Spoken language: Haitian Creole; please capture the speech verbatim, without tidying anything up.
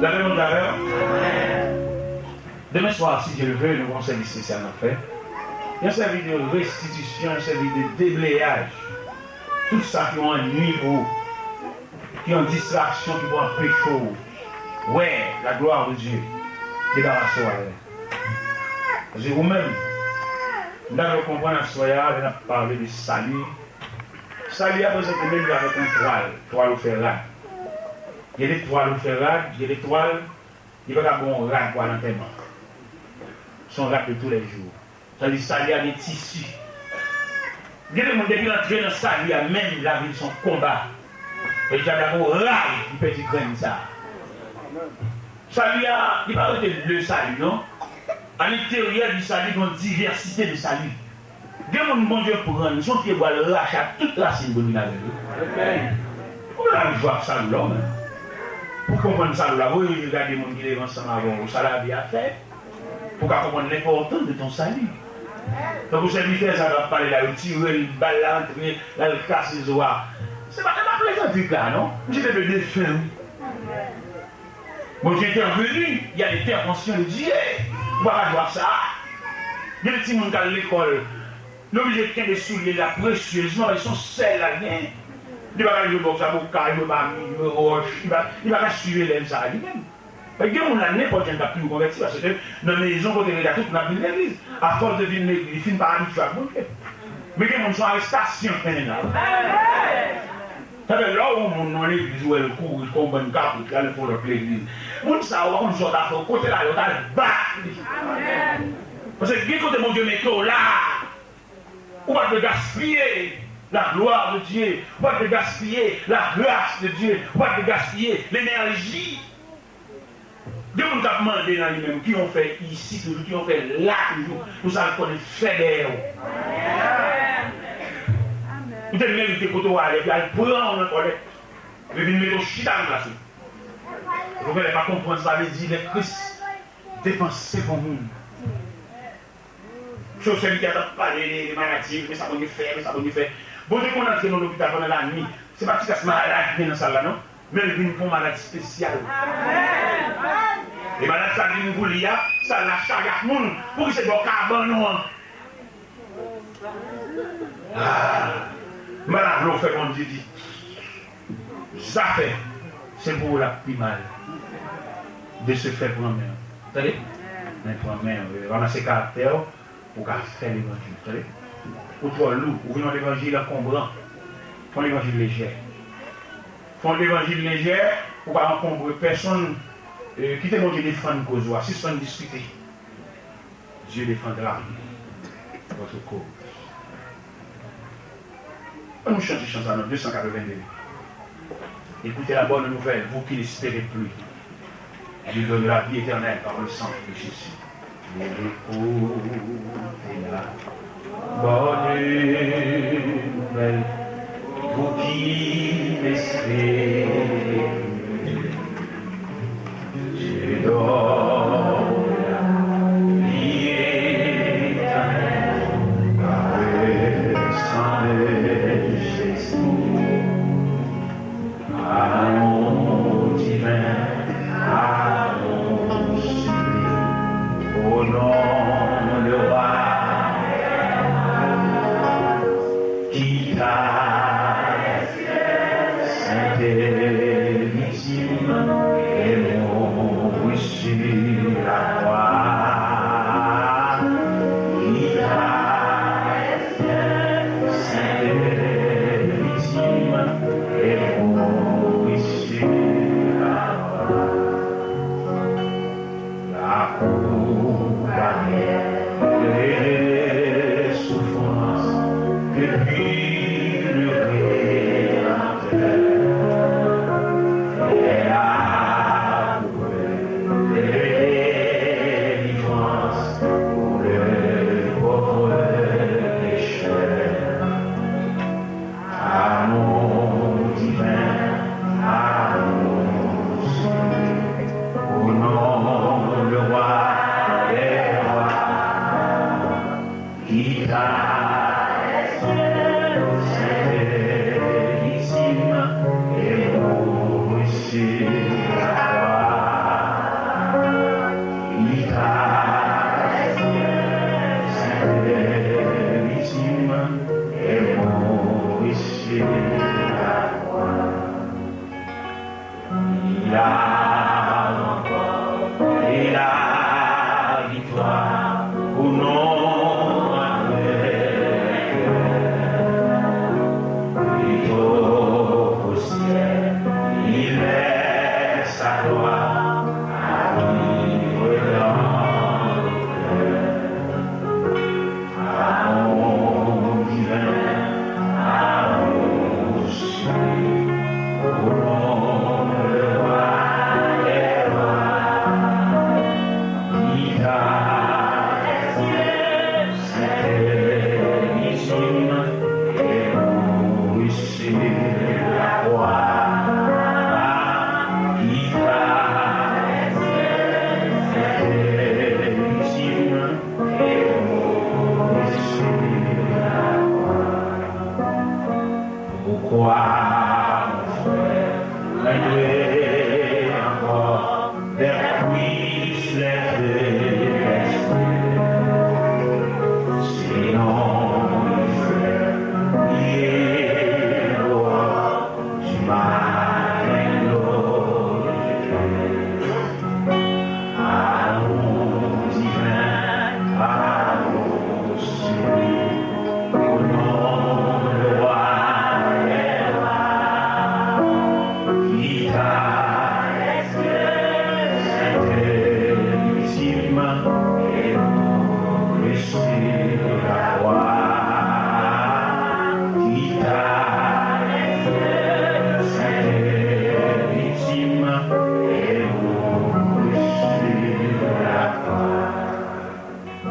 Lapè Bondye avè w. Demen swa, si Dye le vle, nou gen yon sèvis espesyal n ap fè. Yon sèvis de restitisyon, yon sèvis de debleyaj. Tout sa ki yon annui pou ou, ki yon distraksyon ki pou anpeche w wè la gloire de Dieu, debarase w avè l. Paske ou menm, m ta vle w konprann aswè a, lè n ap pale de sali, sali a prezante menm jan avèk yon twal, twal ou fè rad. Gen de twal ou fè rad, gen de twal, li pa ka ba w yon rad pou al antèman. Se yon rad de tous les jours. Sa vle di sali a gen tisi. Gen de moun depi l antre nan sali a menm, lavi l se yon konba. E dyab la gen yon ray pou pèdi grenn sa. Sali a, li pa rete le sali non. Alenteryè di sali gen yon divèsite de sali. Gen moun Bondye pran, se yon pye bwa l rache ak tout rasin pou l vin avè l wi. Ou pa ka jwe ak sali w la ou menm. Pou konprann sali w la, voye je gade moun ki leve ansanm avè w, sa lavi a fè. Pou w ka konprann lenpòtans de ton sali. Tankou sèvitè sa k ap pale la, yo tire l, bal la antre, l al kase zo a. Se pa, se pa plezantri k la non. Misye te vle defen wi. Bondye entèveni, y a de entèvansyon de Dye. Ou pa ka jwe ak sa. Gen de timoun k al lekòl, li oblije kenbe soulye l la presyezman, paske se yon sèl l al genyen. Li pa ka jwe bòks, avoka, jwe mami, jwe wòch, li pa, li pa ka swiv elèv sa a li menm. Gen moun la, nenpòt jan, k ap toujou konvèti, paske nan mezon kote l rete a, tout moun ap vin legliz. Afòs de vin legliz, li fin pa abitye ak Bondye. Men gen moun, se yon arestasyon k mennen l la. Sa fè lè w wè yon moun nan legliz, ou wè l kouri kon bann kaprit, l al fè yon lòt legliz. Moun sa a, ou pa konn sa w ta fè, kote l ale, ou t al bat li. Paske gen kote Bondye mete w la. Ou pa dwe gaspiye la gloire de Dieu. Ou pa dwe gaspiye la grâce de Dieu. Ou pa dwe gaspiye lenèji. Gen moun k ap mande nan li menm, ki yon fè isi toujou, ki yon fè la toujou, pou sa l konnen fè dèyè w. Ou te merite kote w ale, epi al pran w nan kòlèt. Epi vin mete w chita nan plas ou. Ou genlè pa konprann sa vle di lè Kris depanse pou moun. Sou sèvitè a t ap pale de, de maladi, men sa Bondye fè, men sa Bondye fè. Bondye konn antre nan lopital pandan lannuit. Se pa ti kras malad ki gen nan sal la non. Men l vin pou yon malad espesyal. E malad sa k vin pou li a, sal la chaje ak moun. Pouki se bò kabann ou an? Ah, m pa ta vle w fè Bondye di. Zafè, se pou ou l ap pi mal. De ce fait, pran men w. Tande? Men pran men w. Ranmase karaktè w pou w ka fè levanjil. Tande? Ou twò lou. Ou vin yon levanjil ankonbran. Fè yon levanjil lejè. Fè yon levanjil lejè pou w pa ankonbre pèsonn. Eh, kite Bondye defann koz ou a. Sispann diskite. Dieu défendra votre cause. Ann nou chante chan sa nan de san katrevenn de. Écoutez la bonne nouvelle, vous qui n'espérez plus. Il donne la vie éternelle par le sang de Jésus. Écoutez la bonne nouvelle, vous qui n'espérez plus. Dieu donne la vie éternelle par le sang de Jésus. Amour divin, amour sublime, au nom le roi qui t'a sainte victime et mourut sur Poukwa, mon frè, mwen dwe ankò pèpris lè ke reste? Sinon, mon frè, priye lwa du matin glorieux. Amour divin, amour sublime, au nom le roi des rois, qui t'a saintéissime et reçu la croix.